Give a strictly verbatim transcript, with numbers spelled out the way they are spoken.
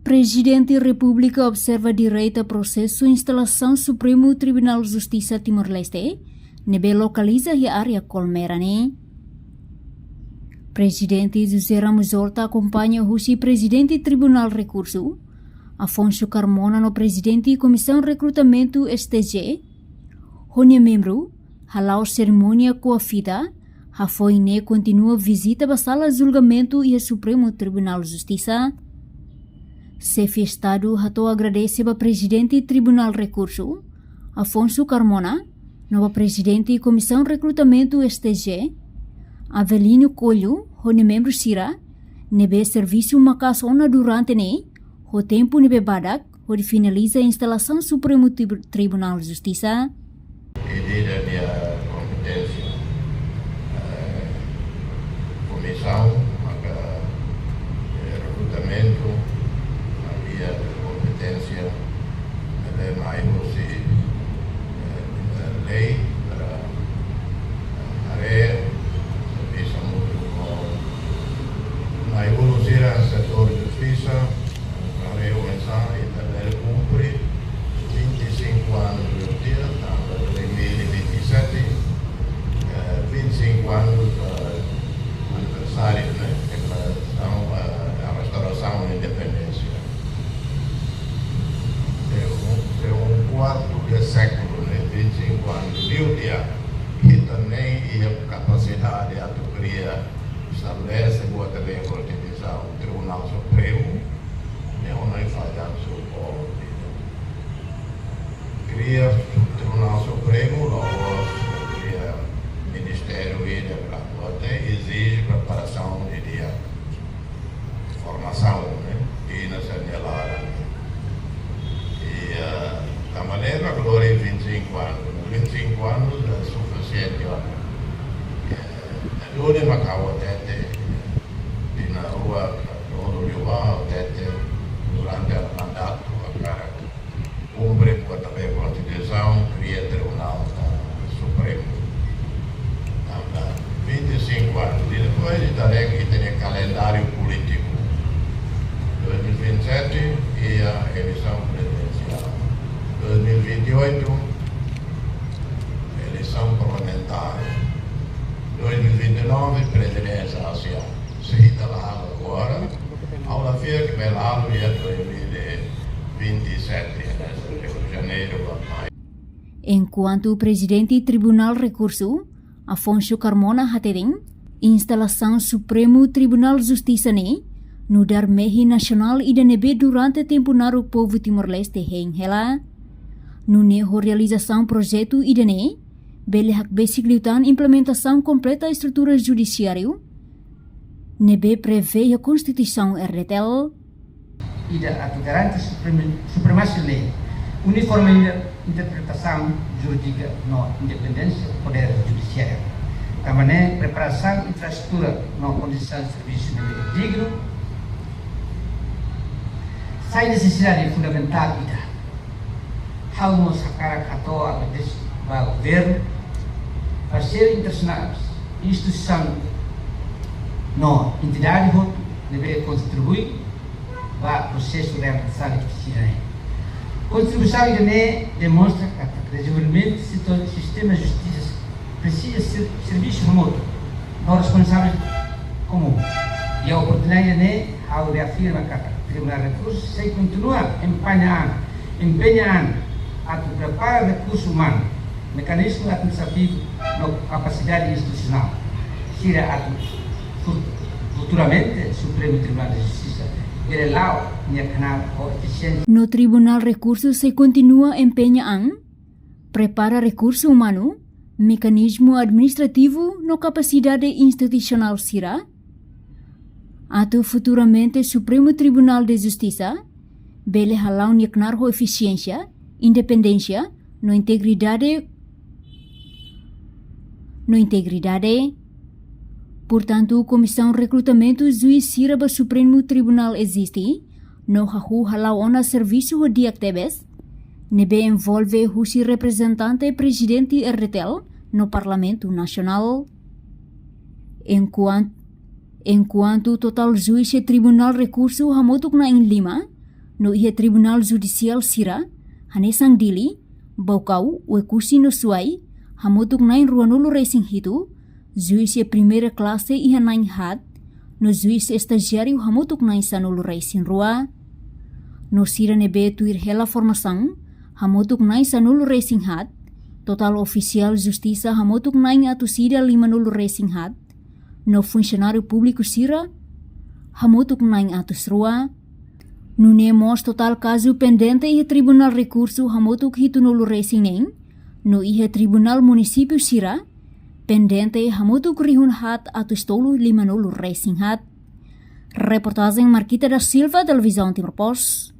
Prezidente Repúblika observa direta prosesu instalasaun Supremu Tribunál Justisa Timor-Leste, ne'ebé lokaliza iha área Colmera ne'e. Prezidente José Ramos Horta akompaña husi Prezidente Tribunál Rekursu, Afonso Carmona, no Prezidente Komisaun Rekrutamentu S T J, ho nia membru, hala'o serimónia kua fita, hafoin ne'e kontinua vizita ba sala julgamentu iha Supremu Tribunál Justisa. Xefe Estadu hato'o agradese ba Prezidente Tribunál Rekursu, Afonso Carmona, no ba Prezidente Komisaun Rekrutamentu S T J, Avelino Coelho, ho nia membru sira, ne'ebé servisu maka'as ona durante ne'e, ho tempu ne'ebé badak, hodi finaliza instalasaun Supremu Trib-, Tribunál Justisa. Ida-ne'e nia kompeténsia, eh, komisaun, maka, eh, rekrutamentu, nia kompeténsia, ne'ebé mai husi, eh, lei para, eh, haree servisu mútuu ho nai-ulun sira setór justisa, para haree oinsá ita bele kumpre vinte e cinco anos de dia, tanba dois mil e vinte e sete, eh, vinte e cinco anos, eh, aniversáriu, ne'e? Deklarasaun, eh, restaurasaun da independénsia. Se um, se um quarto de século, ne'e? Vinte e cinco anos de dia, ita ne'e iha kapasidade atu kria, estabelese, buat ida Konstituisaun, Tribunál Supremu, ne'e, ona falla su povu. Kria Tribunál Supremu, loos kria ministériu ida para poder ezije preparasaun de dia, formasaun, ne'e? Ida-ne'e sira-nia laran. E, eh, tanba ne'e, agora vinte e cinco anos, vinte e cinco anos é suficiente, ó. Eh, duni maka ha'u hatete, tinan rua, tolu liubá ha'u hatete, durante mandatu, hakarak kumpre buat ne'ebé Konstituisaun kria Tribunál Supremu. Tanba vinte e cinco anos, e depois de terem que ter calendário político, dois mil e vinte e sete, iha eleisaun prezidensiál, dois mil e vinte e oito, eleisaun parlamentár, dois mil e vinte e nove, prezidénsia ASEAN. Se ita la halo agora, ha'u la fiar ke bele halo iha dois mil e vinte e sete, ne'e, de janeiru ba maiu. Enkuantu Prezidente Tribunál Rekursu, Afonso Carmona, hateten, instalasaun Supremu Tribunál Justisa ne'e nu'udar mehi nasionál ida ne'ebé durante tempu naruk povu Timor-Leste hein hela. Nune'e, ho realizasaun projetu ida-ne'e, bele hakbesik liután implementasaun kompleta estrutura judisiáriu ne'ebé prevee iha Konstituisaun R D T L. Ida atu garante supremi-, supremasia lei, uniformidade interpretasaun jurídika no independénsia podér judisiáriu. Tanba ne'e, preparasaun infraestrutura no kondisaun servisu ne'ebé dignu sai nesesidade fundamentál ida. Ha'u mós hakarak hato'o agradese ba governu, parseiru internasionál, instituisaun no entidade hotu ne'ebé kontribui ba prosesu realizasaun de oficina ne'e. Kontribuisaun ida-ne'e demonstra katak dezenvolvimentu setór sistema justisa presiza ser-, servisu hamutuk no responsavel komún. Iha oportunidade ne'e, ha'u reafirma katak Tribunál Rekursu sei kontinua empeña an, empeña an atu prepara rekursu umanu, mekanizmu administrativu no kapasidade institusionál sira atu fut-, futuramente Supremu Tribunál de Justisa bele la'o nia knaar ho efisiénsia. No Tribunál Rekursu sei kontinua empeña an, prepara rekursu umanu, mekanizmu administrativu no kapasidade institusionál sira, atu futuramente Supremu Tribunál de Justisa bele hala'o nia knaar ho efisiénsia, independénsia no integridade, no integridade. Portantu, Komisaun Rekrutamentu juís sira ba Supremu Tribunál eziste, no hahú hala'o ona servisu ho di'ak tebes, ne'ebé envolve husi reprezentante Prezidente RDTL no Parlamentu Nasionál. Enkuan-, enkuantu totál juís iha Tribunál Rekursu hamutuk na'in-lima, no iha Tribunál Judisiál sira, hanesan Dili, Baucau, Oekusi no Suai, hamutuk na'in-ruanulu-resin-hitu, juís iha primeira klase iha na'in-haat, no juís estajiáriu hamutuk na'in-sanulu-resin-rua. No sira ne'ebé tuir hela formasaun, hamutuk na'in-sanulu-resin-haat, totál ofisiál justisa hamutuk na'in-atus ida limanulu-resin-haat, no funsionáriu públiku sira, hamutuk na'in-atus rua. Nune'e mós totál kazu pendente iha Tribunál Rekursu hamutuk hitunulu-resin-neen, no iha Tribunál Munisípiu sira, pendente hamutuk rihun haat atus tolu limanulu-resin-haat. Reportajen Marquita da Silva, Televizaun Timor Post.